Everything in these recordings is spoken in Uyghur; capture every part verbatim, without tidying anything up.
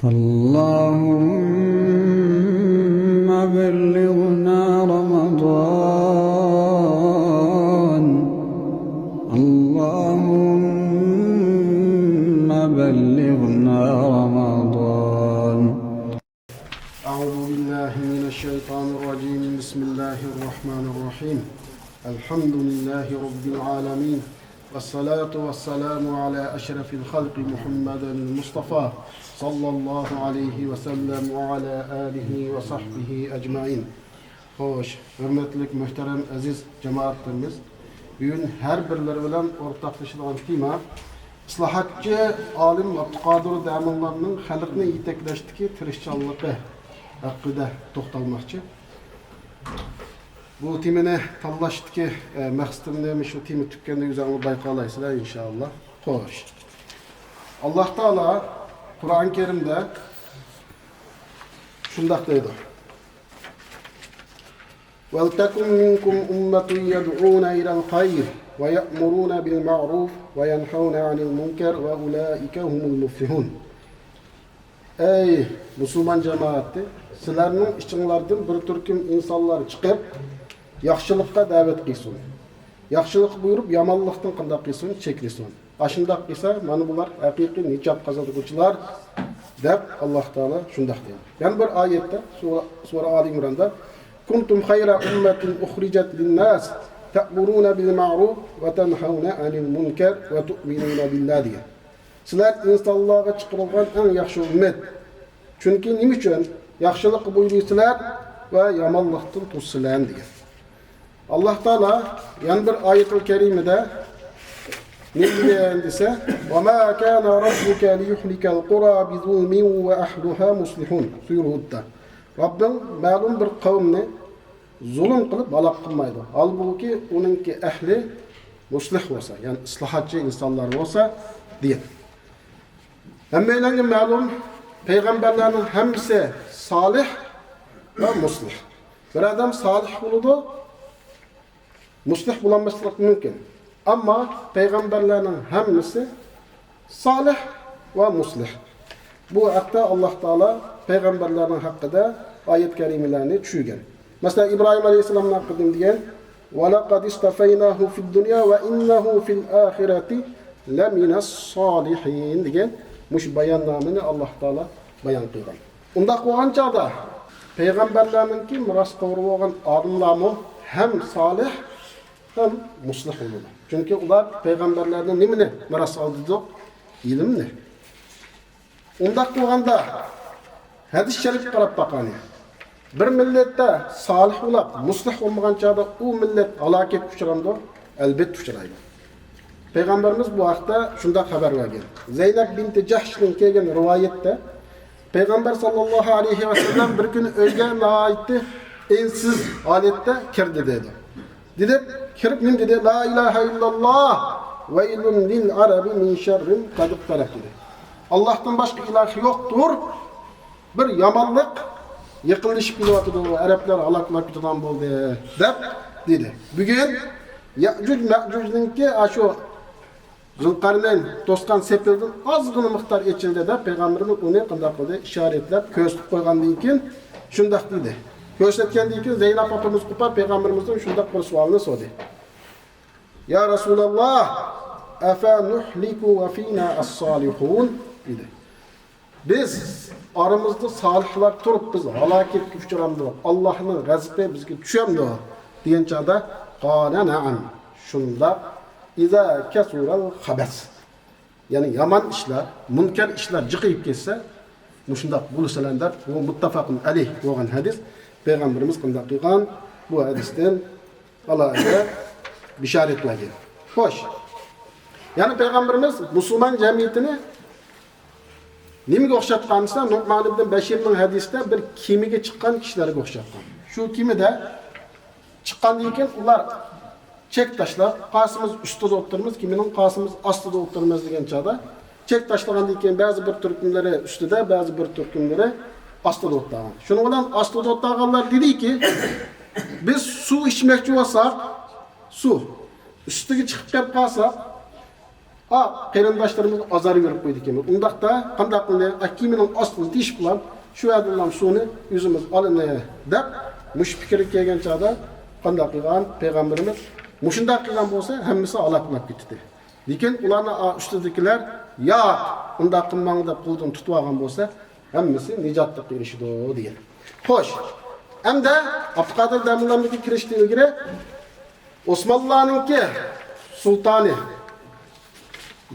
اللهم بلغنا رمضان. اللهم بلغنا رمضان. أعوذ بالله من الشيطان الرجيم. بسم الله الرحمن الرحيم. الحمد لله رب العالمين. والصلاة والسلام على أشرف الخلق محمد المصطفى صلى الله عليه وسلم وعلى آله وصحبه أجمعين. خوش، ھۆرمەتلىك، مۆھتەرەم، ئەزىز جامائەتلىرىمىز، بۈگۈن ھەر بىرلىرى بىلەن ئورتاقلىشىدىغان تېما ئىسلاھاتچى ئالىم ئابدۇقادىر دەمىنلارنىڭ خەلقنى يېتەكلەشتىكى تىرىشچانلىقى ھەققىدە توختالماقچى. بۇ تېمىنى تاللاشتىكى، ئە، مەقسىتىمنى مۇشۇ تېما تۈگىگەندە ئۆزۈڭلار بايقالايسىلەر، ئىنشائاللا. خوش. ئاللا تائالا قۇرئان كەرىمدە شۇنداق دەيدۇ: ولتكن منكم أمة يدعون إلى الخير ويأمرون بالمعروف وينهون عن المنكر وأولئك هم المفلحون. ئەي مۇسۇلمان جامائىتى، سىلەرنىڭ ئىچىڭلاردىن بىر تۈركۈم ئىنسانلار چىقىپ، ياخشىلىققا دەۋەت قىلسۇن. ياخشىلىققا بۇيرۇپ، يامانلىقتىن قانداق قىلسۇن؟ چەكلىسۇن. ئاشۇنداق قىلسا، مانا بۇلار ھەقىقىي نىجات قازانغۇچىلار، دەپ ئاللا تائالا شۇنداق دەيدۇ. يەنە بىر ئايەتتە، سۈرە، سۈرە ئالى ئىمراندا، كنتم خير أمة أخرجت للناس تأمرون بالمعروف وتنهون عن المنكر وتؤمنون بالله دېگەن. سىلەر ئىنسانلارغا چىقىرىلغان ئەڭ ياخشى ئۈممەت. چۈنكى نېمە ئۈچۈن؟ ياخشىلىققا بۇيرۇيسىلەر ۋە يامانلىقتىن توسىسىلەر دېگەن. ئاللا تائالا يەنە بىر ئايەتۇل كەرىمىدە نېمە دېگەن دېسە، وما كان ربك ليهلك القرى بظلم وأهلها مصلحون. سۈرە ھۇددا. رەببىڭ مەلۇم بىر قەۋمنى زۇلۇم قىلىپ ھالاك قىلمايدۇ. ھالبۇكى، ئۇنىڭكى ئەھلى مۇسلىھ بولسا، يەنى ئىسلاھاتچى ئىنسانلار بولسا، دېگەن. ھەممەيلەنگە مەلۇم، پەيغەمبەرلەرنىڭ ھەممىسى سالىھ ۋە مۇسلىھ. بىر ئادەم سالىھ بولىدۇ، مۇسلىھ بولالماسلىقى مۇمكىن. ئەمما پەيغەمبەرلەرنىڭ ھەممىسى سالىھ ۋە مۇسلىھ. بۇ ھەقتە ئاللا تائالا پەيغەمبەرلەرنىڭ ھەققىدە ئايەت كەرىمىلەرنى چۈشۈرگەن. مەسىلەن، ئىبراھىم ئەلەيھىسسالامنىڭ ھەققىدە نېمە دېگەن؟ ولقد اصطفيناه في الدنيا وإنه في الآخرة لمن الصالحين دېگەن مۇشۇ باياننامىنى ئاللا تائالا بايان قىلغان. ئۇنداق بولغان چاغدا پەيغەمبەرلەرنىڭكى مىراسخورى بولغان ئالىملارمۇ ھەم سالىھ، ھەم مۇسلىھ بولىدۇ. چۈنكى ئۇلار پەيغەمبەرلەردىن نېمىنى مىراس ئالدى دېدۇق؟ ئىلىمنى. ئۇنداق بولغاندا، ھەدىس شەرىپكە قاراپ باقايلى. بىر مىللەتتە سالىھ بولاپ، مۇسلىھ بولمىغان چاغدا ئۇ مىللەت ھالاكەتكە ئۇچرامدۇ؟ ئەلبەتتە ئۇچرايدۇ. پەيغەمبىرىمىز بۇ ھەقتە شۇنداق خەۋەر بەرگەن. زەينەپ بىنتى جەھشتىن كەلگەن رىۋايەتتە، پەيغەمبەر ساللاللاھۇ ئەلەيھى ۋەسەللەم بىر كۈنى ئۆيگە ناھايىتى ئىنسىز ھالەتتە كىردى دەيدۇ. دېدى، كىرىپ نېمە دېدى؟ لا ئىلاھە ئىللاللا، ۋەيلۇن لىل ئەرەبى مىن شەررىن قەد ئىقتەرەب دېدى. ئاللاھتىن باشقا ئىلاھ يوقتۇر، بىر يامانلىق يېقىنلىشىپ كېلىۋاتىدۇ، ئەرەبلەر ھالاك بولۇپ كېتىدىغان بولدى، دەپ دېدى. بۈگۈن يەئجۇج مەئجۇجنىڭكى ئاشۇ زۇلقەرنەين توسقان سېپىلدىن ئازغىنە مىقدار ئېچىلدى دەپ، پەيغەمبىرىمىز ئۇنى قانداق قىلدى؟ ئىشارەتلەپ، كۆرسىتىپ قويغاندىن كېيىن شۇنداق دېدى. كۆرسەتكەندىن كېيىن زەينەپ ئاپىمىز قوپا پەيغەمبىرىمىزدىن شۇنداق بىر سوئالنى سورىدى. يا رسول الله، أفنهلك وفينا الصالحون؟ دېدى. بىز ئارىمىزدا سالىھلار تۇرۇپ، بىز ھالاكەتكە ئۇچرامدۇ؟ ئاللاھنىڭ غەزىپى بىزگە چۈشەمدۇ؟ دېگەن چاغدا، قال نعم، شۇنداق، إذا كثر الخبث. يەنى يامان ئىشلار، مۇنكەر ئىشلار جىقىيىپ كەتسە، مۇشۇنداق بولىسىلەر دەپ، بۇ مۇتتەپەقۇن ئەلەيھ بولغان ھەدىس. پەيغەمبىرىمىز قانداق قىلغان؟ بۇ ھەدىستىن ئالاھىدە بېشارەت بەرگەن. خوش. يەنى پەيغەمبىرىمىز مۇسۇلمان جەمئىيىتىنى نېمىگە ئوخشاتقان دېسە، نۇئمان ئىبن بەشىرنىڭ ھەدىسىدە بىر كېمىگە چىققان كىشىلەرگە ئوخشاتقان. شۇ كېمىدە چىققاندىن كېيىن ئۇلار چەك تاشلاپ، قالسا بىز ئۈستىدە ئولتۇرىمىز، كېمىنىڭ قالسا بىز ئاستىدا ئولتۇرىمىز دېگەن چاغدا، چەك تاشلىغاندىن كېيىن بەزى بىر تۈركۈملىرى ئۈستىدە، بەزى بىر تۈركۈملىرى ئاستىدا ئولتۇرغان. شۇنىڭ بىلەن ئاستىدا ئولتۇرغانلار دېدىكى، بىز سۇ ئىچمەكچى بولساق، سۇ ئۈستىگە چىقىپ كەپ قالساق، ئا، قېرىنداشلىرىمىزغا ئازار بېرىپ قويىدىكەنمىز. ئۇنداقتا قانداق قىلدى؟ ئا، كېمىنىڭ ئاستىغا تېشىپ قىلام، شۇ يەردىن سۇنى ئۆزىمىز ئالىنى دەپ، مۇشۇ پىكىرگە كەلگەن چاغدا قانداق قىلغان؟ پەيغەمبىرىمىز مۇشۇنداق قىلغان بولسا، ھەممىسى ھالاك بولۇپ كېتىدۇ. لېكىن ئۇلارنىڭ ئا-، ئۈستىدىكىلەر، ياق، ئۇنداق قىلماڭ دەپ قولىدىن تۇتۇۋالغان بولسا، ھەممىسى نىجاتلىققا ئېرىشىدۇ دېگەن. خوش، ئەمدى ئابدۇقادىر دەموللامنىڭكى كىرىشتىن ئىلگىرى ئوسمانلارنىڭكى سۇلتانى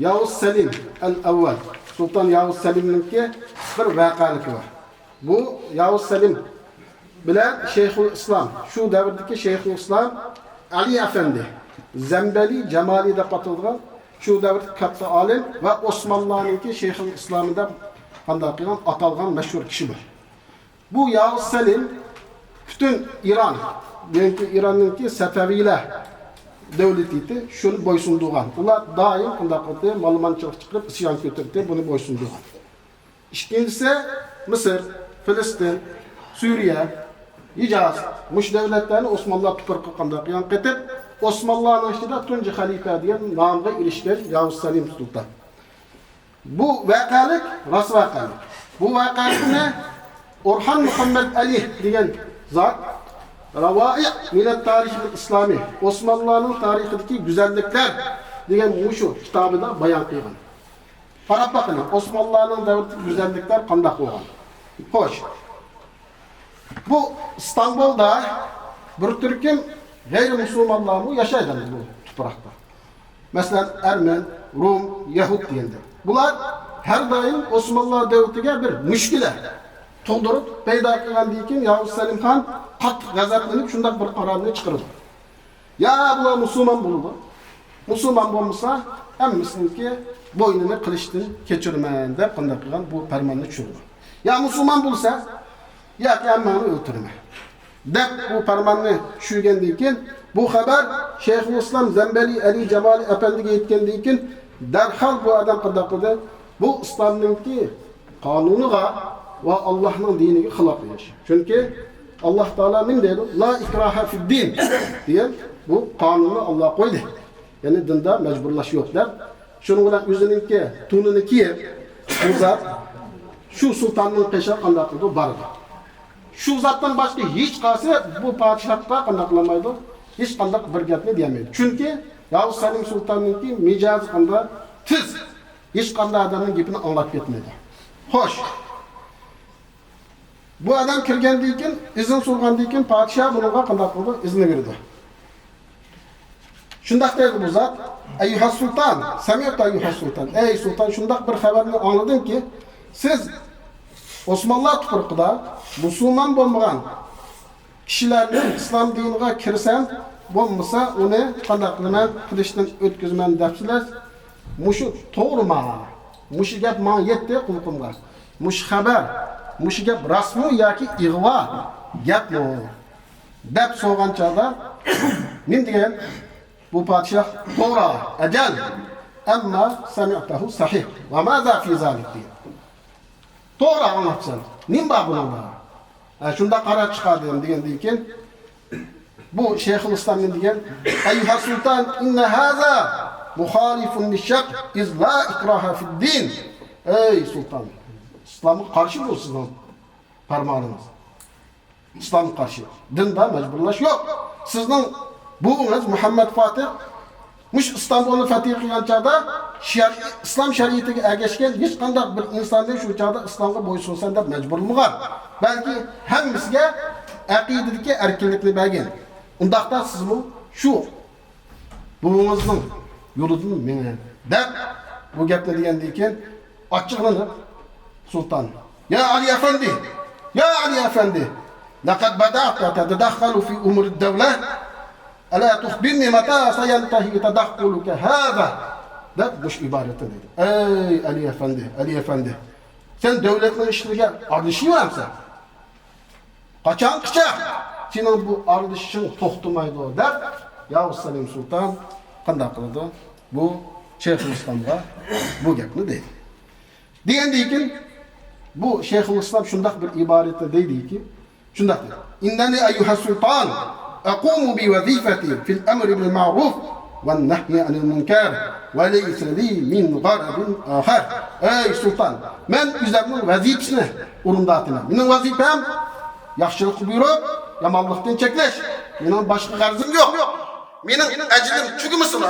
ياۋۇز سەلىم ئەل ئەۋۋەل، سۇلتان ياۋۇز سەلىمنىڭكى بىر ۋەقەلىكى بار. بۇ ياۋۇز سەلىم بىلەن شەيخۇل ئىسلام، شۇ دەۋردىكى شەيخۇل ئىسلام ئەلى ئەفەندى، زەمبەلى جامالى دەپ ئاتىلىدىغان، شۇ دەۋردىكى كاتتا ئالىم ۋە ئوسمانلارنىڭكى شەيخۇل ئىسلامى دەپ قانداق قىلغان ئاتالغان مەشھۇر كىشى بۇ. بۇ ياۋۇز سەلىم پۈتۈن ئىران، بۈگۈنكى ئىراننىڭكى سەپەۋىيلەر دۆلىتى، شۇنى بويسۇندۇرغان. ئۇلار دائىم قانداق قىلدى؟ مالىمانچىلىق چىقىرىپ، ئىسيان كۆتۈردى، بۇنى بويسۇندۇرغان. ئىككىنچىسى، مىسىر، فىلىستىن، سۈرىيە، ھىجاز، مۇشۇ دۆلەتلەرنى ئوسمانلار تۇپرىقىغا قانداق قىلغان قېتىپ، ئوسمانلارنىڭ ئىچىدە تۇنجى خەلىپە دېگەن نامغا ئېرىشكەن ياۋۇز سەلىم سۇلتان. بۇ ۋەقەلىك، راست ۋەقەلىك. بۇ ۋەقەلىكنى ئورخان مۇھەممەد ئەلى دېگەن زات راۋائىق مىنەت تارىخىل ئىسلامى، ئوسمانلارنىڭ تارىخىدىكى گۈزەللىكلەر دېگەن مۇشۇ كىتابىدا بايان قىلغان. قاراپ بېقىڭ، ئوسمانلارنىڭ دەۋرىدىكى گۈزەللىكلەر قانداق بولغان؟ خوش. بۇ ئىستانبۇلدا بىر تۈركۈم غەيرىي مۇسۇلمانلارمۇ ياشايدۇ بۇ تۇپراقتا. مەسىلەن، ئەرمەن، رۇم، يەھۇد دېگەندەك. بۇلار ھەر دائىم ئوسمانلار دۆلىتىگە بىر مۈشكۈلە تۇغدۇرۇپ پەيدا قىلغاندىن كېيىن، ياۋۇز سەلىم خان قاتتىق غەزەپلىنىپ، شۇنداق بىر قارارنى چىقىرىدۇ. يا بۇلار مۇسۇلمان بولىدۇ، مۇسۇلمان بولمىسا، ھەممىسىنىڭكى بوينىنى قىلىچتىن كەچۈرىمەن دەپ قانداق قىلغان بۇ پەرماننى چۈشۈرىدۇ. يا مۇسۇلمان بولسا، ياكى ھەممىڭنى ئۆلتۈرىمەن دەپ بۇ پەرماننى چۈشۈرگەندىن كېيىن، بۇ خەۋەر شەيخۇلئىسلام زەمبەلى ئەلى جامالى ئەپەندىگە يەتكەندىن كېيىن، دەرھال بۇ ئادەم قانداق قىلدى؟ بۇ ئىسلامنىڭكى قانۇنىغا ۋە ئاللاھنىڭ دىنىگە خىلاپ ئىش. چۈنكى ئاللاھ تائالا نېمە دەيدۇ؟ «لا ئىكراھە فىددىن» دېگەن بۇ قانۇننى ئاللاھ قويدى. يەنى دىندا مەجبۇرلاش يوق دەپ. شۇنىڭ بىلەن ئۆزىنىڭكى تونىنى كىيىپ، بۇ زات شۇ سۇلتاننىڭ قېشىغا قانداق قىلىدۇ؟ بارىدۇ. شۇ زاتتىن باشقا ھېچقايسى بۇ پادىشاھقا قانداق قىلالمايدۇ؟ ھېچقانداق بىر گەپنى دېيەلمەيدۇ. چۈنكى ياۋۇز سەلىم سۇلتاننىڭكى مىجەزى قانداق تېز، ھېچقانداق ئادەمنىڭ گېپىنى ئاڭلاپ كەتمەيدۇ. خوش. بۇ ئادەم كىرگەندىن كېيىن، ئىزىن سورىغاندىن كېيىن، پادىشاھ بۇنىڭغا قانداق قىلىدۇ؟ ئىزىننى بېرىدۇ. شۇنداق دەيدۇ بۇ زات، «ئەييۇھەس سۇلتان، سەمىئتۇ ئەييۇھەس سۇلتان.» ئەي سۇلتان، شۇنداق بىر خەۋەرنى ئاڭلىدىمكى، سىز ئوسمانلار تۇپرىقىدا مۇسۇلمان بولمىغان كىشىلەرنى ئىسلام دىنىغا كىرسەم، بولمىسا ئۇنى قانداق قىلىمەن، قىلىچتىن ئۆتكۈزىمەن دەپسىلەر. مۇشۇ توغرىما؟ مۇشۇ گەپ ماڭا يەتتى قۇلىقىمغا. مۇشۇ خەۋەر، مۇشۇ گەپ راستمۇ ياكى ئىغۋا گەپمۇ؟ دەپ سورىغان چاغدا نېمە دېگەن بۇ پادىشاھ؟ «توغرا، ئەجەل، ئەمما سەمىئتەھۇ سەھىھ. ۋە مازا فى زالىك؟» دېگەن. «توغرا ئاڭلاپسەن. نېمە بار بۇنىڭدا؟ ھە، شۇنداق قارار چىقاردىم» دېگەندىن كېيىن، بۇ شەيخۇلئىسلام نېمە دېگەن؟ «ئەييۇھەس سۇلتان، ئىننە ھازا مۇخالىفۇن لىششەرئ، ئىز لا ئىكراھە فىددىن.» ئەي سۇلتان، ئىسلامغا قارشى بۇ سىزنىڭ پەرمانىڭىز. ئىسلامغا قارشى. دىندا مەجبۇرلاش يوق. سىزنىڭ بوۋىڭىز مۇھەممەد فاتىھ مۇشۇ ئىستانبۇلنى فەتھى قىلغان چاغدا شەرئىي، ئىسلام شەرىئىتىگە ئەگەشكەن ھېچقانداق بىر ئىنساننى شۇ چاغدا ئىسلامغا بويسۇنسۇن دەپ مەجبۇرلىمىغان. بەلكى ھەممىسىگە ئەقىدىدىكى ئەركىنلىكنى بەرگەن. ئۇنداقتا سىزمۇ شۇ بوۋىڭىزنىڭ يولىدىن مېڭىڭ دەپ بۇ گەپنى دېگەندىن كېيىن ئاچچىقلىنىپ سۇلتان، يا ئەلى ئەفەندى، يا ئەلى ئەفەندى، لەقەد بەدەئتە تەتەدەخخەلۇ فى ئۇمۇرىد دەۋلە، ئەلا تۇخبىرنى مەتا سەيەنتەھى تەدەخخۇلۇكە ھازا دەپ مۇشۇ ئىبارەتنى دېدى. ئەي ئەلى ئەفەندى، ئەلى ئەفەندى، سەن دۆلەتنىڭ ئىشلىرىغا ئارىلىشىۋەرەمسەن؟ قاچانغىچە سېنىڭ بۇ ئارىلىشىشىڭ توختىمايدۇ دەپ ياۋۇز سەلىم سۇلتان قانداق قىلىدۇ؟ بۇ شەيخۇلئىسلامغا بۇ گەپنى دەيدۇ. دېگەندىن كېيىن بۇ شەيخۇلئىسلام شۇنداق بىر ئىبارەتنى دەيدىكى، شۇنداق دەيدۇ. «ئىننەنى ئەييۇھەس سۇلتان ئەقۇمۇ بىۋەزىفەتى فىل ئەمرى بىل مەئرۇف والنهي عن المنكر وليس لي من غرض آخر. ئەي سۇلتان، مەن ئۆزۈمنىڭ ۋەزىپىسىنى ئورۇنداۋاتىمەن. مېنىڭ ۋەزىپەم ياخشىلىققا بۇيرۇپ، يامانلىقتىن چەكلەش. مېنىڭ باشقا غەرىزىم يوق. مېنىڭ ئەجىلىم تۈگىمىسىلا،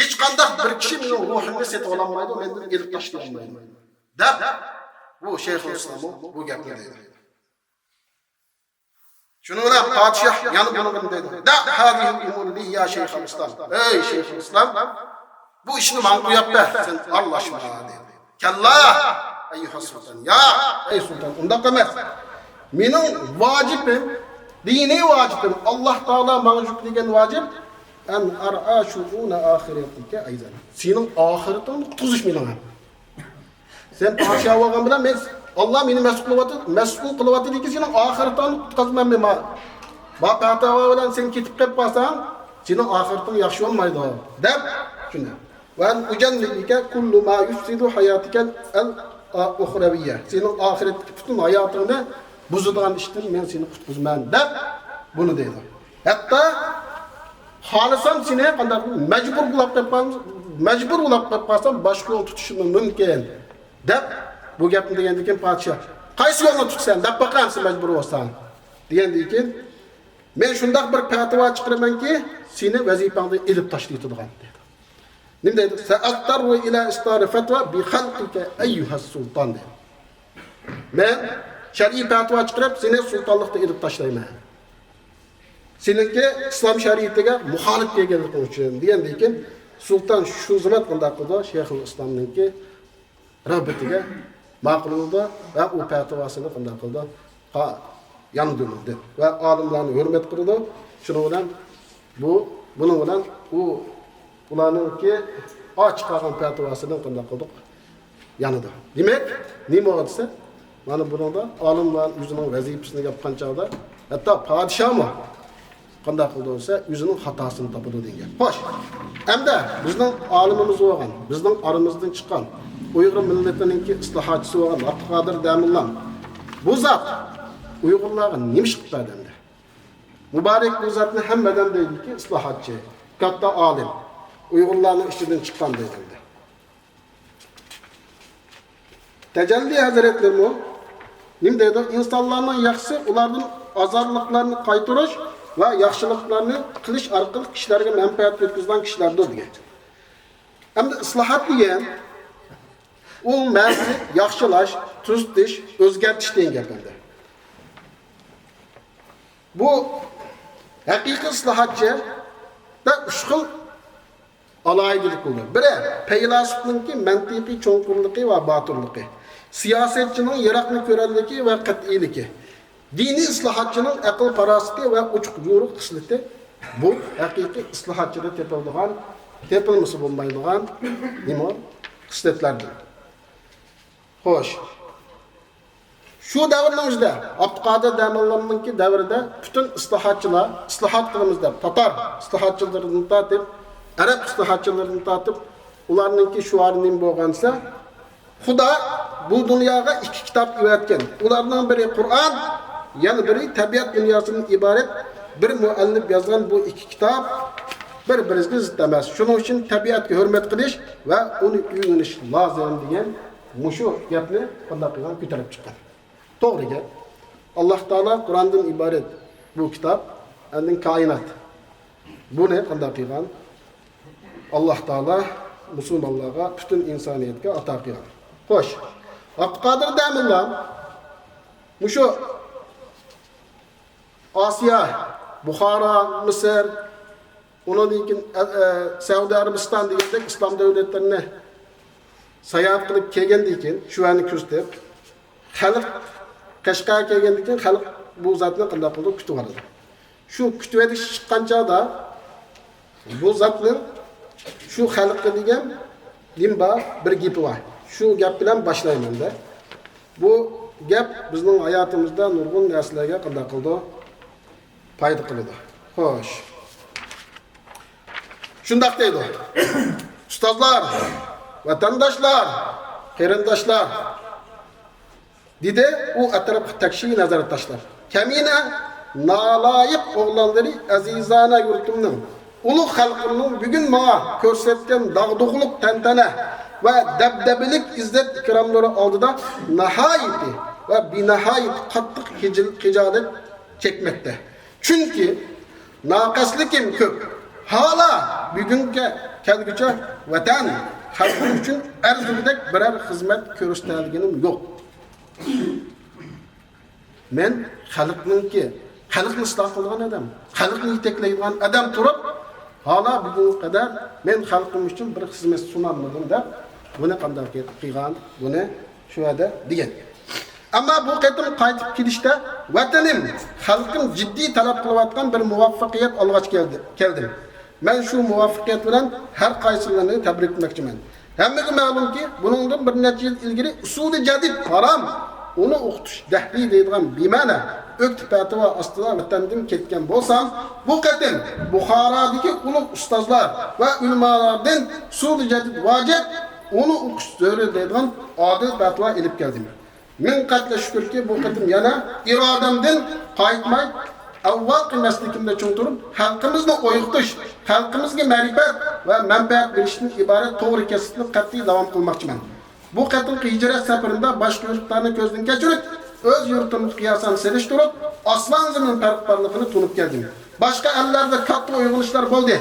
ھېچقانداق بىر كىشى مېنىڭ روھۇمنى سېتىۋالالمايدۇ، مەندىن ئېلىپ تاشلىيالمايدۇ، دەپ، بۇ شەيخۇل ئىسلام بۇ گەپنى دەيدۇ. شۇنىڭ بىلەن پادىشاھ يەنە بۇنىڭغا دەيدۇ، دع هذه الأمور لي يا شيخ الإسلام. ئەي شەيخۇل ئىسلام، بۇ ئىشنى ماڭا قويۇپ بەر، سەن ئارىلاشما، دەيدۇ. كلا أيها السلطان، ياق، ئەي سۇلتان، ئۇنداق ئەمەس. مېنىڭ ۋاجىپىم، دىنىي ۋاجىپىم، ئاللا تائالا ماڭا يۈكلىگەن ۋاجىپ، أن أرعى شؤون آخرتك أيضا. سېنىڭ ئاخىرىتىڭنى قۇتقۇزۇش مېنىڭ ھەم. سەن پادىشاھ بولغان بىلەن مەن، ئاللا مېنى مەسئۇل قىلىۋاتىدۇ، مەسئۇل قىلىۋاتىدۇكى، سېنىڭ ئاخىرىتىڭنى قۇتقۇزىمەن مەن. ما، ما پەتىۋا بىلەن سەن كېتىپ قېلىپ قالساڭ، سېنىڭ ئاخىرىتىڭ ياخشى بولمايدۇ، دەپ شۇنى. وأن أجنبك كل ما يفسد حياتك الأخروية. سېنىڭ ئاخىرەتتىكى پۈتۈن ھاياتىڭنى بۇزىدىغان ئىشتىن مەن سېنى قۇتقۇزىمەن، دەپ بۇنى دەيدۇ. ھەتتا خالىسام سېنى قانداق مەجبۇر بولاپ قېلىپ قال-، مەجبۇر بولاپ قېلىپ قالسام، باشقا يول تۇتۇشۇم مۇمكىن، دەپ بۇ گەپنى دېگەندىن كېيىن پادىشاھ، قايسى يولنى تۇتىسەن، دەپ باقاي سەن مەجبۇر بولساڭ، دېگەندىن كېيىن، مەن شۇنداق بىر پەتىۋا چىقىرىمەنكى، سېنى ۋەزىپەڭدىن ئېلىپ تاشلىۋېتىدىغان، دەيدۇ. نېمە دەيدۇ؟ سأضطر إلى إصدار فتوى بخلعك أيها السلطان، دەيدۇ. مەن شەرئىي پەتىۋا چىقىرىپ، سېنى سۇلتانلىقتىن ئېلىپ تاشلايمەن. سېنىڭكى ئىسلام شەرىئىتىگە مۇخالىپ كەلگەنلىكىڭ ئۈچۈن، دېگەندىن كېيىن، سۇلتان شۇ زامات قانداق قىلىدۇ؟ شەيخۇل ئىسلامنىڭكى رىغبىتىگە ماقۇل بولىدۇ ۋە ئۇ پەتىۋاسىنى قانداق قىلىدۇ؟ قا-، ياندۇرىدۇ ۋە ئالىملارنى ھۆرمەت قىلىدۇ. شۇنىڭ بىلەن بۇ، بۇنىڭ بىلەن ئۇ، ئۇلارنىڭكى ئاچ قالغان پەتىۋاسىنى قانداق قىلدۇق؟ يانىدۇ. دېمەك، نېمە بولغان دېسە، مانا بۇنىڭدا ئالىملار ئۆزىنىڭ ۋەزىپىسىنى ياپقان چاغدا، ھەتتا پادىشاھمۇ قانداق قىلىدۇ دېسە، ئۆزىنىڭ خاتاسىنى تاپىدۇ دېگەن گەپ. خوش، ئەمدى بىزنىڭ ئالىمىمىز بولغان، بىزنىڭ ئارىمىزدىن چىققان، ئۇيغۇر مىللىتىنىڭكى ئىسلاھاتچىسى بولغان ئابدۇقادىر دەموللام بۇ زات ئۇيغۇرلارغا نېمە ئىش قىلىپ بەردى ئەمدى؟ مۇبارەك بۇ زاتنى ھەممە ئادەم دەيدۇكى، ئىسلاھاتچى، كاتتا ئالىم، ئۇيغۇرلارنىڭ ئىچىدىن چىققان دەيدۇ ئەمدى. تەجەللى ھەزرەتلىرىمۇ نېمە دەيدۇ؟ ئىنسانلارنىڭ ياخشىسى ئۇلاردىن ئازارلىقلارنى قايتۇرۇش ۋە ياخشىلىقلارنى قىلىش ئارقىلىق كىشىلەرگە مەنپەئەت يەتكۈزىدىغان كىشىلەردۇر دېگەن. ئەمدى ئىسلاھات دېگەن، ئۇ مەنىسى ياخشىلاش، تۈزىتىش، ئۆزگەرتىش دېگەن گەپ ئەمدى. بۇ ھەقىقىي ئىسلاھاتچىدا ئۈچ خىل ئالاھىدىلىك بولىدۇ. بىرى، پەيلاسوپنىڭكى مەنتىقىي چوڭقۇرلۇقى ۋە باتۇرلۇقى، سىياسەتچىنىڭ يىراقنى كۆرەرلىكى ۋە قەتئىيلىكى، دىنىي ئىسلاھاتچىنىڭ ئەقىل-پاراسىتى ۋە ئوچۇق-يورۇق خىسلىتى. بۇ ھەقىقىي ئىسلاھاتچىدا تېپىلىدىغان، تېپىلمىسا بولمايدىغان نېمە؟ خىسلەتلەردىن. خوش. شۇ دەۋرنىڭ ئۆزىدە، ئابدۇقادىر دەموللامنىڭكى دەۋرىدە پۈتۈن ئىسلاھاتچىلار، ئىسلاھات قىلىمىز دەپ، تاتار ئىسلاھاتچىلىرىدىن تارتىپ، ئەرەب ئىسلاھاتچىلىرىدىن تارتىپ، ئۇلارنىڭكى شوئارى نېمە بولغان دېسە، خۇدا بۇ دۇنياغا ئىككى كىتاب ئەۋەتكەن. ئۇلارنىڭ بىرى قۇرئان، يەنە بىرى تەبىئەت دۇنياسىدىن ئىبارەت بىر مۇئەللىپ يازغان بۇ ئىككى كىتاب بىر-بىرىگە زىت ئەمەس. شۇنىڭ ئۈچۈن تەبىئەتكە ھۆرمەت قىلىش ۋە ئۇنى ئۆگىنىش لازىم دېگەن مۇشۇ گەپنى قانداق قىلغان كۆتۈرۈپ چىققان. توغرا گەپ. ئاللا تائالا قۇرئاندىن ئىبارەت بۇ كىتاب، ئاندىن كائىنات. بۇنى قانداق قىلغان؟ ئاللا تائالا مۇسۇلمانلارغا، پۈتۈن ئىنسانىيەتكە ئاتا قىلغان. خوش، ئابدۇقادىر دەموللا مۇشۇ ئاسىيا، بۇخارا، مىسىر، ئۇنىڭدىن كېيىن، ئە، ئە، سەئۇدى ئەرەبىستان دېگەندەك ئىسلام دۆلەتلىرىنى ساياھەت قىلىپ كەلگەندىن كېيىن، شۇ يەرنى كۆزىتىپ، خەلق قەشقەرگە كەلگەندىن كېيىن خەلق بۇ زاتنى قانداق قىلىدۇ؟ كۈتۈۋالىدۇ. شۇ كۈتۈۋېلىش چىققان چاغدا بۇ زاتنىڭ شۇ خەلققە دېگەن نېمە بار؟ بىر گېپى بار. شۇ گەپ بىلەن باشلايمەن-دە. بۇ گەپ بىزنىڭ ھاياتىمىزدا نۇرغۇن نەرسىلەرگە قانداق قىلىدۇ؟ پايدا قىلىدۇ. خوش. شۇنداق دەيدۇ. ئۇستازلار، ۋەتەنداشلار، قېرىنداشلار، دېدى ئۇ ئەتراپقا تەكشى نەزەر تاشلاپ. كەمىنە، نالايىق ئوغلانلىرى ئەزىزانە يۇرتۇمنىڭ، ئۇلۇغ خەلقىمنىڭ بۈگۈن ماڭا كۆرسەتكەن داغدۇغىلىق تەنتەنە ۋە دەبدەبىلىك ئىززەت ئىكراملىرى ئالدىدا ناھايىتى ۋە بىناھايىتى قاتتىق خىجىل-، خىجالەت چەكمەكتە. چۈنكى ناقەستلىكىم كۆپ. ھالا بۈگۈنگە كەلگۈچە ۋەتەن، خەلقىم ئۈچۈن ئەرزىگۈدەك بىرەر خىزمەت كۆرسىتەلىگىنىم يوق. مەن خەلقنىڭكى، خەلقنى ئىسلاھ قىلىدىغان ئادەم، خەلقنى يېتەكلەيدىغان ئادەم تۇرۇپ، ھالا بۈگۈنگە قەدەر مەن خەلقىم ئۈچۈن بىر خىزمەت سۇنالمىدىم دەپ، بۇنى قانداق قىلغان، بۇنى شۇ يەردە دېگەن. ئەمما بۇ قېتىم قايتىپ كېلىشتە ۋەتىنىم، خەلقىم جىددىي تەلەپ قىلىۋاتقان بىر مۇۋەپپەقىيەت ئالغاچ كەلدى-، كەلدىم. مەن شۇ مۇۋەپپەقىيەت بىلەن ھەر قايسىلىرىنى تەبرىكلىمەكچىمەن. ھەممىگە مەلۇمكى، بۇنىڭدىن بىر نەچچە يىل ئىلگىرى ئۇسۇلى جەدىد ھارام، ئۇنى ئوقۇتۇش دەھرىي دەيدىغان بىمەنە ئۆكتە پەتىۋا ئاستىدا ۋەتەندىن كەتكەن بولسام، بۇ قېتىم بۇخارادىكى ئۇلۇغ ئۇستازلار ۋە ئۆلىمالاردىن ئۇسۇلى جەدىد ۋاجىپ، ئۇنى ئوقۇش زۆرۈر دەيدىغان ئادىل پەتىۋا ئېلىپ كەلدىم. مىڭ قەتلەپ شۈكۈركى، بۇ قېتىم يەنە ئىرادەمدىن قايتماي، ئاۋۋالقى مەسلىكىمدە چىڭ تۇرۇپ، خەلقىمىزنى ئويغىتىش، خەلقىمىزگە مەرىپەت ۋە مەنپەئەت بېرىشتىن ئىبارەت توغرا كەسىپنى قەتئىي داۋام قىلماقچىمەن. بۇ قېتىمقى ھىجرەت سەپىرىمدە باشقا يۇرتلارنى كۆزدىن كەچۈرۈپ، ئۆز يۇرتۇمغا قىياسەن سېلىشتۇرۇپ، ئاسمان زېمىن پەرقى بارلىقىنى تونۇپ كەلدىم. باشقا ئەللەردە كاتتا ئويغىنىشلار بولدى.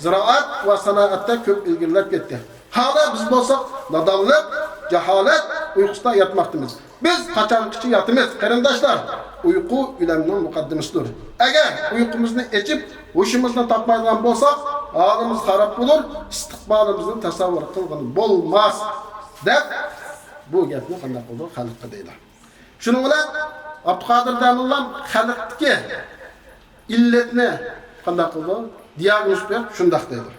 زىرائەت ۋە سانائەتتە كۆپ ئىلگىرىلەپ كەتتى. ھالا بىز بولساق نادانلىق، جاھالەت ئۇيقۇسىدا ياتماقتىمىز. بىز قاچانغىچە ياتىمىز، قېرىنداشلار؟ ئۇيقۇ ئۆلۈمنىڭ مۇقەددىمىسىدۇر. ئەگەر ئۇيقۇمىزنى ئېچىپ، ھوشىمىزنى تاپمايدىغان بولساق، ھالىمىز خاراب بولۇر، ئىستىقبالىمىزنى تەسەۋۋۇر قىلغىلى بولماس، دەپ بۇ گەپنى قانداق قىلدى؟ خەلققە دەيدۇ. شۇنىڭ بىلەن ئابدۇقادىر دەموللام خەلقتىكى ئىللەتنى قانداق قىلدى؟ دىياگنوز قويۇپ شۇنداق دەيدۇ.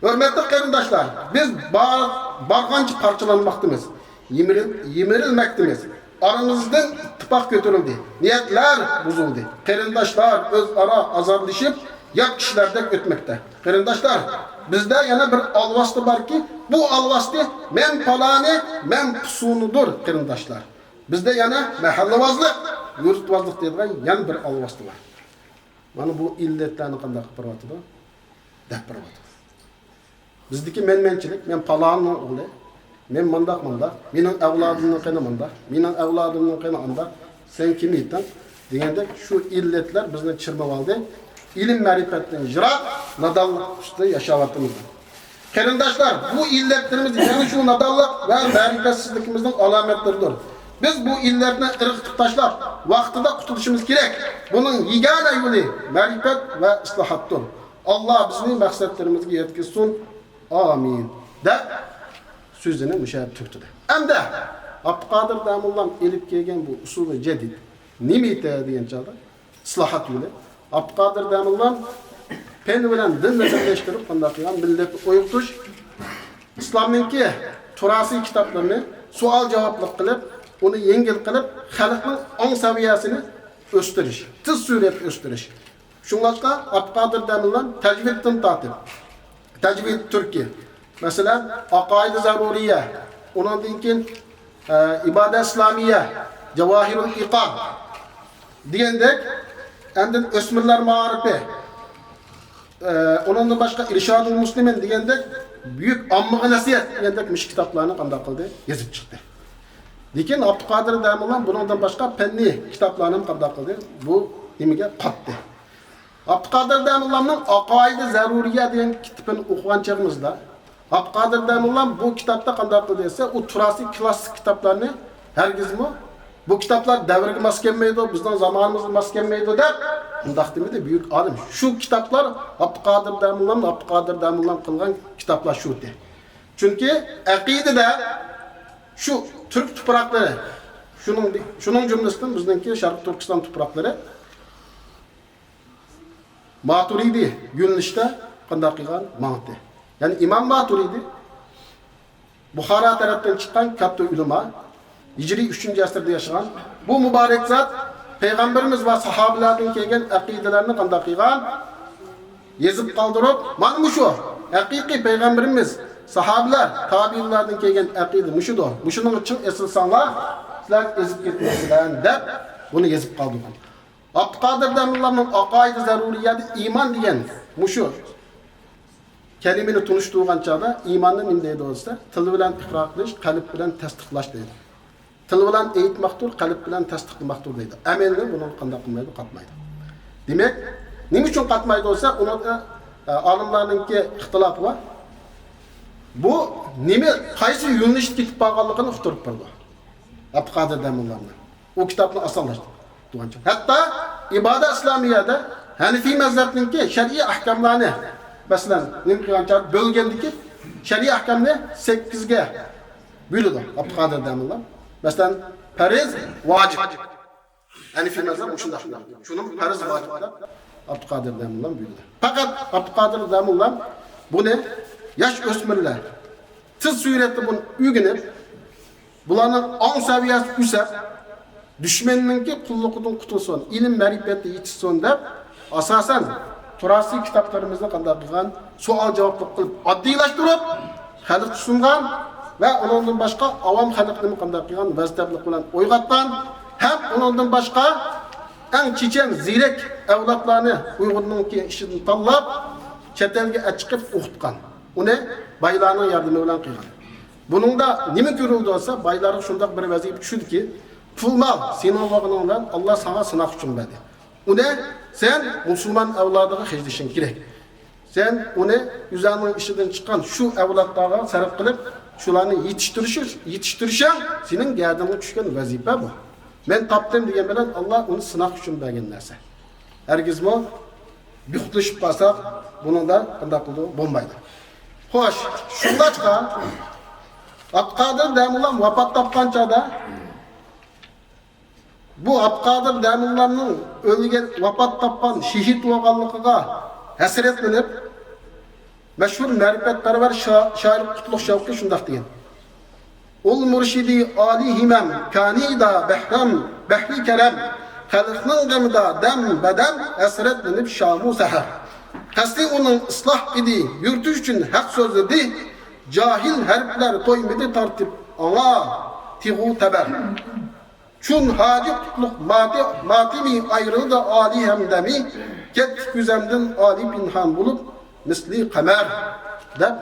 ھۆرمەتلىك قېرىنداشلار، بىز بار-، بارغانچە پارچىلانماقتىمىز، يىمىرىل-، يىمىرىلمەكتىمىز. ئارىمىزدىن ئىتتىپاق كۆتۈرۈلدى، نىيەتلەر بۇزۇلدى. قېرىنداشلار ئۆزئارا ئازارلىشىپ، يات كىشىلەردەك ئۆتمەكتە. قېرىنداشلار، بىزدە يەنە بىر ئالۋاستى باركى، بۇ ئالۋاستى مەن پالانى، مەن پۇسۇنىدۇر، قېرىنداشلار. بىزدە يەنە مەھەللىۋازلىق، يۇرتۋازلىق دەيدىغان يەنە بىر ئالۋاستى بار. مانا بۇ ئىللەتلەرنى قانداق قىلىپ بېرىۋاتىدۇ؟ دەپ بېرىۋاتىدۇ. بىزدىكى مەنمەنچىلىك، مەن پالاننىڭ ئوغلى، مەن مانداق مانداق، مېنىڭ ئەۋلادىمنىڭ قېنى مانداق، مېنىڭ ئەۋلادىمنىڭ قېنى ئانداق، سەن كىم ئىدىڭ؟ دېگەندەك شۇ ئىللەتلەر بىزنى چىرمىۋالدى. ئىلىم مەرىپەتتىن يىراق، نادانلىق ئۈستىدە ياشاۋاتىمىز. قېرىنداشلار، بۇ ئىللەتلىرىمىز يەنە شۇ نادانلىق ۋە مەرىپەتسىزلىكىمىزنىڭ ئالامەتلىرىدۇر. بىز بۇ ئىللەتنى ئىرغىتىپ تاشلاپ، ۋاقتىدا قۇتۇلۇشىمىز كېرەك. بۇنىڭ يېگانە يولى مەرىپەت ۋە ئىسلاھاتتۇر. ئاللا بىزنى مەقسەتلىرىمىزگە يەتكۈزسۇن. ئامىن، دەپ سۆزىنى مۇشۇ يەردە تۈگىتىدۇ. ئەمدى ئابدۇقادىر داموللام ئېلىپ كەلگەن بۇ ئۇسۇلى جەدىد نېمە ئىكەن دېگەن چاغدا، ئىسلاھات يولى. ئابدۇقادىر داموللام پەن بىلەن دىننى بىرلەشتۈرۈپ، قانداق قىلغان؟ مىللەتنى ئويغىتىش، ئىسلامنىڭكى تۇراسىي كىتابلىرىنى سوئال-جاۋابلىق قىلىپ، ئۇنى يەڭگىل قىلىپ، خەلقنىڭ ئاڭ سەۋىيەسىنى ئۆستۈرۈش، تېز سۈرئەتتە ئۆستۈرۈش. شۇڭلاشقا ئابدۇقادىر داموللام تەجۋىدتىن تارتىپ، تەجۋىد تۈركى، مەسىلەن، ئەقائىدى زەرۇرىيە، ئۇنىڭدىن كېيىن، ئە، ئىبادە ئىسلامىيە، جاۋاھىرۇل ئىقان دېگەندەك، ئاندىن ئۆسمۈرلەر مائارىپى، ئە، ئۇنىڭدىن باشقا ئىرشادۇل مۇسلىمىن دېگەندەك، بۈيۈك ئاممىغا نەسىھەت دېگەندەك مۇشۇ كىتابلارنى قانداق قىلدى؟ يېزىپ چىقتى. لېكىن ئابدۇقادىر داموللام بۇنىڭدىن باشقا پەننىي كىتابلارنى قانداق قىلدى؟ بۇ نېمىگە قاتتى. ئابدۇقادىر داموللامنىڭ ئەقائىدى زەرۇرىيە دېگەن كىتابىنى ئوقۇغان چېغىمىزدا، ئابدۇقادىر داموللام بۇ كىتابتا قانداق قىلدى دېسە، ئۇ تۇراسىي كلاسسىك كىتابلارنى ھەرگىزمۇ، بۇ كىتابلار دەۋرگە ماس كەلمەيدۇ، بىزنىڭ زامانىمىزغا ماس كەلمەيدۇ دەپ، ئۇنداق دېمىدى بۈيۈك ئالىم. شۇ كىتابلار ئابدۇقادىر داموللام، ئابدۇقادىر داموللام قىلغان كىتابلار شۇ دېدى. چۈنكى ئەقىدىدە شۇ تۈرك تۇپراقلىرى، شۇنىڭ، شۇنىڭ جۈملىسىدىن بىزنىڭكى شەرقىي تۈركىستان تۇپراقلىرى ماتۇرىدى يۆنىلىشتە قانداق قىلغان؟ ماڭدى. يەنى ئىمام ماتۇرىدى بۇخارا تەرەپتىن چىققان كاتتا ئۆلىما، ھىجرىي ئۈچىنچى ئەسىردە ياشىغان. بۇ مۇبارەك زات پەيغەمبىرىمىز ۋە ساھابىلەردىن كەلگەن ئەقىدىلەرنى قانداق قىلغان؟ يېزىپ قالدۇرۇپ، مانا مۇشۇ ھەقىقىي پەيغەمبىرىمىز، ساھابىلەر، تابىئىنلاردىن كەلگەن ئەقىدە مۇشۇدۇر. مۇشۇنىڭغا چىڭ ئېسىلساڭلار، سىلەر ئېزىپ كەتمەيسىلەر، دەپ بۇنى يېزىپ قالدۇرغان. ئابدۇقادىر داموللامنىڭ ئەقائىدى زەرۇرىيەدە ئىمان دېگەن مۇشۇ كەلىمىنى تونۇشتۇرغان چاغدا ئىماننى نېمە دەيدۇ دېسە، تىل بىلەن ئىقرار قىلىش، قەلب بىلەن تەستىقلاش دەيدۇ. تىل بىلەن ئېيتماقتۇر، قەلب بىلەن تەستىقلىماقتۇر دەيدۇ. ئەمەلدە بۇنىڭغا قانداق قىلمايدۇ؟ قاتمايدۇ. دېمەك، نېمە ئۈچۈن قاتمايدۇ دېسە، ئۇنىڭ، ئە، ئالىملارنىڭكى ئىختىلاپى بار. بۇ نېمە، قايسى يۆنىلىشتە كېتىپ قالغانلىقىنى ئۇقتۇرۇپ بېرىدۇ ئابدۇقادىر دەمۇللانى. ئۇ كىتابنى ئاسانلاشتۇردى. ھەتتا ئىبادە ئىسلامىيەدە ھەنىفىي مەزھەپنىڭكى شەرئىي ئەھكاملارنى، مەسىلەن، نېمە قىلغان چاغدا بۆلگەندىكى شەرئىي ئەھكامنى سەككىزگە بۆلىدۇ ئابدۇقادىر دەمۇللا. مەسىلەن، پەرز، ۋاجىپ. ھەنىفىي مەزھەپ مۇشۇنداق. شۇنى پەرز، ۋاجىپ دەپ ئابدۇقادىر دەمۇللا بۆلىدۇ. پەقەت ئابدۇقادىر دەمۇللا بۇنى ياش ئۆسمۈرلەر تېز سۈرئەتتە بۇنى ئۆگىنىپ، بۇلارنىڭ ئاڭ سەۋىيەسى ئۆسۈپ، دۈشمەننىڭكى قۇللۇقىدىن قۇتۇلسۇن، ئىلىم مەرىپەتتە يېتىشسۇن دەپ، ئاساسەن، تۇراسىي كىتابلىرىمىزنى قانداق قىلغان، سوئال-جاۋابلىق قىلىپ، ئاددىيلاشتۇرۇپ، خەلققە سۇنغان ۋە ئۇنىڭدىن باشقا ئاۋام خەلقنىمۇ قانداق قىلغان، ۋەز-تەبلىغ بىلەن ئويغاتقان ھەم ئۇنىڭدىن باشقا ئەڭ چېچەن، زېرەك ئەۋلادلارنى ئۇيغۇرنىڭكى ئىچىدىن تاللاپ، چەت ئەلگە ئەچىقىپ ئوقۇتقان. ئۇنى بايلارنىڭ ياردىمى بىلەن قىلغان. بۇنىڭدا نېمە كۆرۈلدى دېسە، بايلارغا شۇنداق بىر ۋەزىپە چۈشتىكى، پۇل-مال سېنىڭ بولغىنىڭ بىلەن ئاللا ساڭا سىناق ئۈچۈن بەردى. ئۇنى سەن مۇسۇلمان ئەۋلادىغا خەجلىشىڭ كېرەك. سەن ئۇنى ئۆزۈڭنىڭ ئىچىدىن چىققان شۇ ئەۋلادلارغا سەرپ قىلىپ، شۇلارنى يېتىشتۈرۈش، يېتىشتۈرۈشۈڭ سېنىڭ گەدىنىڭگە چۈشكەن ۋەزىپە بۇ. مەن تاپتىم دېگەن بىلەن ئاللا ئۇنى سىناق ئۈچۈن بەرگەن نەرسە. ھەرگىزمۇ بىخۇدلىشىپ قالساق، بۇنىڭدا قانداق قىلىدۇ؟ بولمايدۇ. خوش، شۇنداققا ئابدۇقادىر دەمۇللام ۋاپات تاپقان چاغدا، بۇ ئابدۇقادىر دەمۇللامنىڭ ئۆلگەن، ۋاپات تاپقان، شېھىت بولغانلىقىغا ھەسرەتلىنىپ، مەشھۇر مەرىپەتپەرۋەر شا-، شائىر قۇتلۇق شەۋقى شۇنداق دېگەن: ئۇل مۇرشىدى ئالىي ھىمەم، كانىدا بەھرەم، بەھرى كەرەم، خەلقنىڭ غېمىدا دەم بەدەم، ھەسرەتلىنىپ شامۇ سەھەر. قەستى ئۇنىڭ ئىسلاھ ئىدى، يۇرتى ئۈچۈن ھەق سۆزلىدى، جاھىل ھەرپلەر تويمىدى تارتىپ ئاڭا تىغۇ تەبەر. چۈن ھاجى قۇتلۇق ماتى-، ماتىمى، ئايرىلدى ئالىي ھەمدەمى، كەتتى كۆزەمدىن ئالىي پىنھان بولۇپ، مىسلى قەمەر، دەپ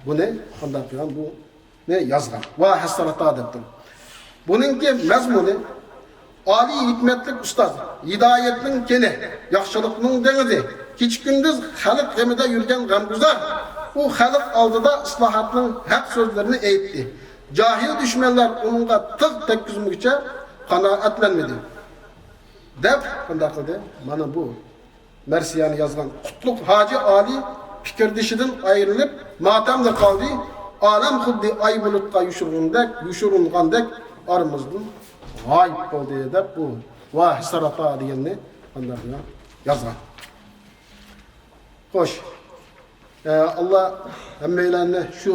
بۇنى قانداق قىلغان، بۇنى يازغان. ۋا ھەسرەتا دەپتۇ. بۇنىڭكى مەزمۇنى، ئالىي ھېكمەتلىك ئۇستاز، ھىدايەتنىڭ كېنى، ياخشىلىقنىڭ دېڭىزى، كېچە-كۈندۈز خەلق غېمىدە يۈرگەن غەمگۇزار، ئۇ خەلق ئالدىدا ئىسلاھاتنىڭ ھەق سۆزلىرىنى ئېيتتى. جاھىل دۈشمەنلەر ئۇنىڭغا تىغ تەگكۈزمىگۈچە قانائەتلەنمىدى، دەپ قانداق قىلدى؟ مانا بۇ مەرسىيەنى يازغان قۇتلۇق ھاجى ئالىي پىكىردىشىدىن ئايرىلىپ، ماتەمدە قالدى. ئالەم خۇددى ئاي بۇلۇتقا يوشۇرۇنغاندەك، يوشۇرۇنغاندەك ئارىمىزدىن غايىب بولدى، دەپ بۇ ۋا ھەسرەتا دېگەننى قانداق يازغان. خوش. ئە، ئاللا ھەممەيلەننى شۇ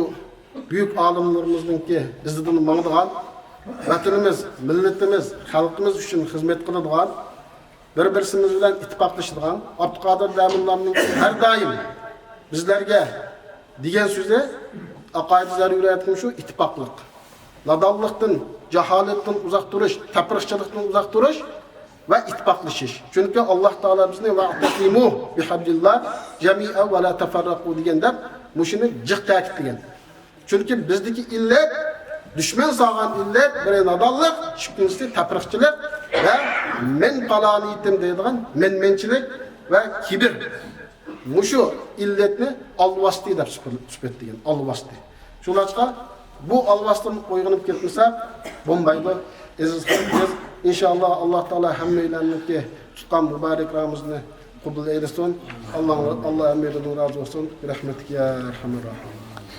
بۈيۈك ئالىملىرىمىزنىڭكى ئىزىدىن ماڭىدىغان، ۋەتىنىمىز، مىللىتىمىز، خەلقىمىز ئۈچۈن خىزمەت قىلىدىغان، بىر-بىرسىمىز بىلەن ئىتتىپاقلىشىدىغان، ئابدۇقادىر دەمۇللامنىڭ ھەر دائىم بىزلەرگە دېگەن سۆزى، ئەقايىدى زەرۇرىيەتكىمۇ شۇ ئىتتىپاقلىق. نادانلىقتىن، جاھالەتتىن ئۇزاق تۇرۇش، تەپرىقىچىلىقتىن ئۇزاق تۇرۇش ۋە ئىتتىپاقلىشىش. چۈنكى ئاللا تائالا بىزنى «ۋەئتەسىمۇ بىھەبلىللا جەمىئەن ۋە لا تەفەررەقۇ» دېگەن دەپ مۇشۇنى جىق تەكىتلىگەن. چۈنكى بىزدىكى ئىللەت، دۈشمەن سالغان ئىللەت، بىرى نادانلىق، ئىككىنچىسى تەپرىقىچىلىق ۋە مەن پالانىيتىم دەيدىغان مەنمەنچىلىك ۋە كىبىر. مۇشۇ ئىللەتنى ئالۋاستى دەپ سۈپەتلىگەن، ئالۋاستى. شۇڭلاشقا بۇ ئالۋاستىدىن ئويغىنىپ كەتمىسەك بولمايدۇ. ئەزىز خەلقىمىز، ئىنشائاللا، ئاللا تائالا ھەممەيلەننىڭكى تۇتقان مۇبارەك رامىزىنى قوبۇل ئەيلىسۇن. ئاللا، ئاللا ھەممەيلەندىن رازى بولسۇن. بىرەھمەتىكە يا ئەرھەمەر راھىمىن.